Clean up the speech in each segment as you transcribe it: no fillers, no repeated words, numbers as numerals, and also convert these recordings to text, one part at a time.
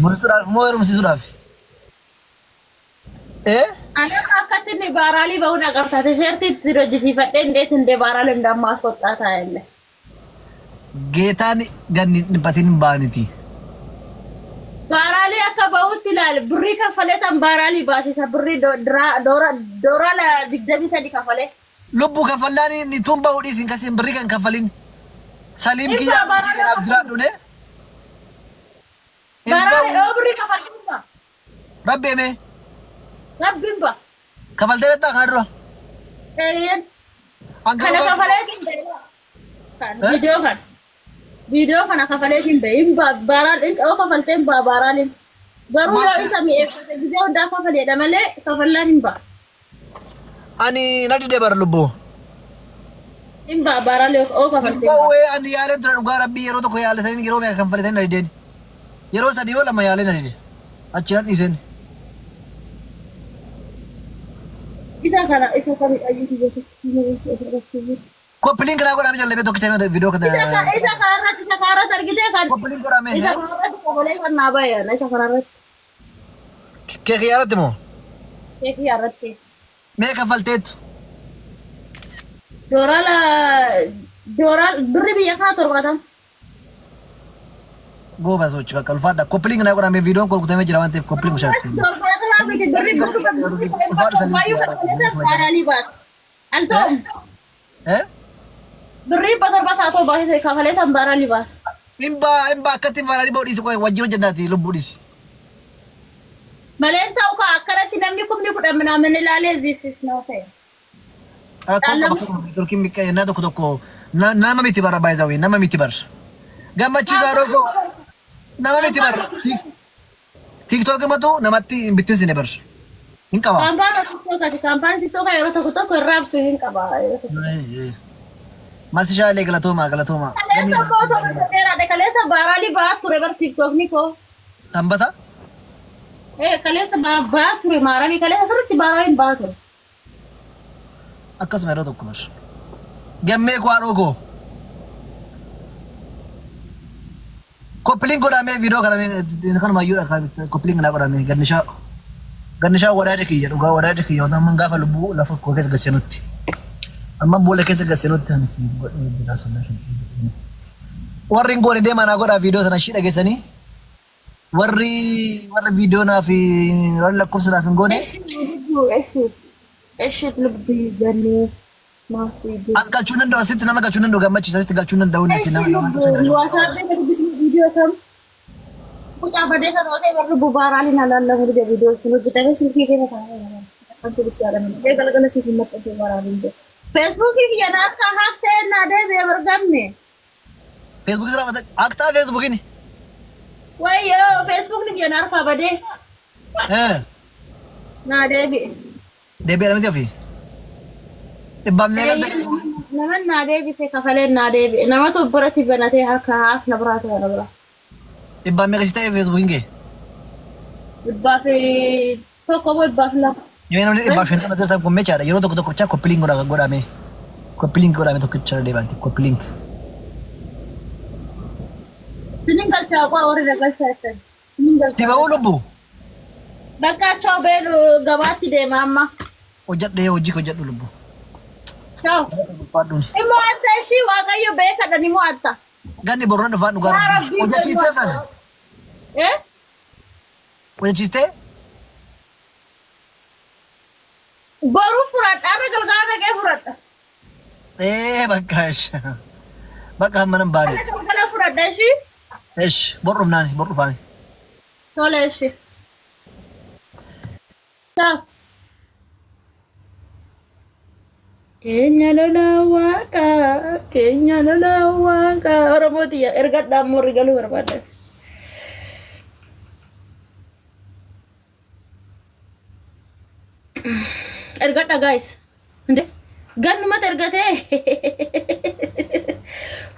Mursuudhaaf moo heerumsiisuudhaaf? Ee? Ani akkatti inni baaraalii ba'uun agartaa tisheertii itti hojjisiifadhee indeet indee baaraalii hin dammaa soxxaa taa'elle. Geetaan ganni hin dhiphatin baaniti. Baaraalii akka ba'utti ilaali. Birrii kaffalee tan baaraalii baasisa. Birrii doora 23 kaffalee. Lubbu kaffallaan inni tun ba'uu dhiisin kasiin birrii kan kaffalin. Saliim Hin kiyyaa ba'a baaraalii kanaaf jiraadhu ne. Hin Baaraalii ba'u. yoo birrii kaffalee hin ba'a. Rabbi himee. Rabbi hin ba'a. Kafaltee beektaa kana dura? Eeyyeen. Hanga Kana dhugaatti- kafaleetiin ba'e. Kan Eh? viidiyoo kana. Viidiyoo kana kafaleetiin ba'e. Hin ba'a baaraalii yoo kafaltee hin ba'a baaraaliin. Garuu yoo isa mi'eeffate gizee hundaa kafaleedha malee kafallaan hin ba'a. Ani na dide bar lubbuu. Hin ba'a baaraalii yoo kafaltee hin ba'a. Ba'uwee ani yaaleen ture dhugaa rabbii yeroo tokko yaale yeroo meeqa kanfaletanii na dideen. Yeroo sadii moo lama yaalee na dide. Achi nan dhiiseen. Isa kana isa kamidha ayyuu biyya tokko. Koppiliin kanaa godhamee jallee tokkicha viidiyoo kana. Isa kanarratti isa kanarratti argitee kan Koppiliin godhamee. isa kanarratti kafalee kan naa bayan isa kanarratti Kee kiyyaarratti moo? keekii irratti. Mee kaffalteettu? Dooraala dooraal birri biyya kana 70. Goobas hojii bakka ulfaadha. Koppiliin kanaa godhamee viidiyoon kolkutamee jira waan ta'eef koppiliin As 70 miti birri birri baay'ee kafalee baaraalii baasa. Altoom Eh? birri 700 saatoo baasise kafalee tan baaraalii baasa. Hin baa akkatti hin ba'uu dhiisi wajjin hojjennaati lubbuu dhiisi. Maleen ta'u kaa akkanatti namni 10,000 minaamin ilaalee this is no fair. Rakkoon qaba Turkiin bikka yennaa tokko tokko nama miti bara baay'ee nama miti bara. Gammachiisaa rogo nama miti bara. TikTok matu namatti hin bittinsine bara. Hin qaba. Kaampaanii TikTokati kaampaanii TikTokaa yeroo tokko tokko hin raabsu hin qaba. Yeroo tokko. Masishaalee galatoomaa galatoomaa. Kaleessa koo tokko dheeraadha. Kaleessa baaraalii ba'aa ture bar TikTokni koo. Sanbata Eh kaleessa ba'aa ture maaramii kaleessa sirriitti baaraaliin ba'aa ture. Akkasuma yeroo tokko bara. Gammee koo haadhoo koo. Koppiliin godhamee viidiyoo kana kanuma iyyuu koppiliin kanaa godhamee gannishaa. Gannishaa wadaaja kiyya dhugaa wadaaja kiyya otoo amman gaafa lubbuu lafa koo keessa gasseenutti. Amman boolla keessa gasseenutti ani si godhee jira sunna jedheen. Warri hin goone deemaa naa godhaa viidiyoo sana ishii dhageessanii. Warri warri viidiyoo naaf warri lakkoofsa naaf hin goone Eshi eshi lubbii gannee maafii as galchuu danda'u asitti nama galchuu danda'u gammachiisa asitti galchuu danda'u inni nama nama galchuu danda'u. WhatsApp irra dubbisni viidiyoo kam mucaa badee sana otee warri bubaaraaliin alaallamu dide viidiyoo sun hojjetamee silkii keessa taa'ee maxxansuu bichaadha malee galgala siif hin maxxansuu baraaliin ta'e. Feesbuukii kiyya na akka haak ta'e naa deebi'ee bargamne. Feesbuukii sirraa fata aktaa feesbuukiin. Wayyoo feesbuukni kiyya na harkaa badee naa deebi'e. Deebi'ee miti ofii. Dhibbaaf meeqa ta'e? Naman naa deebise kafaleen naa deebi'e. Namatu biratti banatee harka haaf na biraa ta'e na biraa. Dhibbaaf meeqa si ta'e feesbuukiin kee? 101 moo 200. Yoo namni 150 jirtan kun mechaadha. Yeroo tokko tokko bichaa koppiliin godhame. Koppiliin godhame tokkicha deebaanti. Koppiliin. Sinin galchaa qaa warri na galchaa jettan. Sinin Si galchaa. ba'uu lubbu. Bakka achoo beelu gabaatti deema amma. Hojjedhee hojii kee hojjedhu lubbu. Ciao. Ulfaadhuun. Immoo atta ishii Waaqayyo beekadha ni mo'atta. Ganni borona dhufaan dhugaa Yaa rabbi. Rabbii Hojjechiistee sana. Eh? Hojjechiistee? Boruu fudhadha. Har'a galgala dhaqee fudhadha. Ee bakka ish. Bakka hamma nan baane. Har'a galgala fudhadha ishii. Ish bor dhufnaani bor dhufaani. Tole ishii. Ciao. Keenya lolaa waaqaa, keenya lolaa waaqaa. Oromooti ergadhaa immoo galuu barbaadan. Ergadha guys. Inde gannumatti ergatee.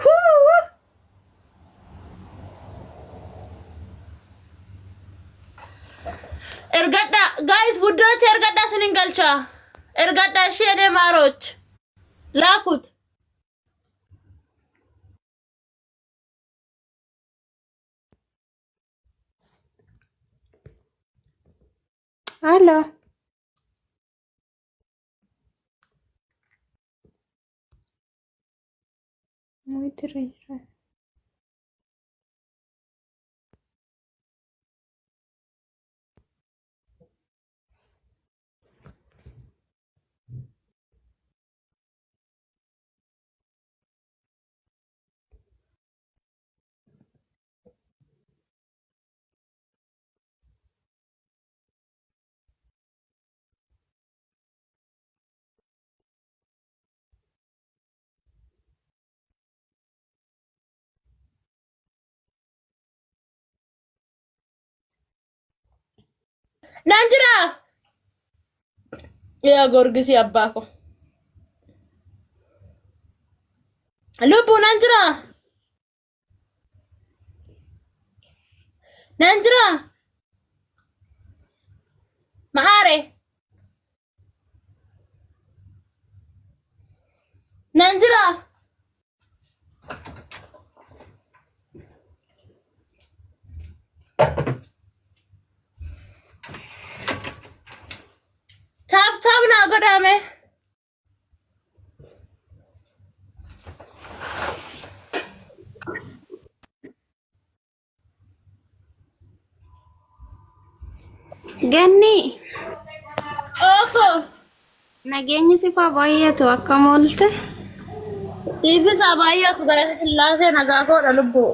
Huu. Ergadha guys buddocha ergadha sinin galcha. Ergadha ishee ene maaroch. Laakut. Halo. Muitirra jira. Naan jira. Yaa Goorgisii abbaa ko. Lubbuu naan jira. Naan jira. Ma'aare. Naan jira. Taap taap naa godhame. Ganni Ooko. nageenyi siif haa baay'atu akkam oolte? Siifis haa baay'atu galata sillaasee nagaa koodha lubbuu.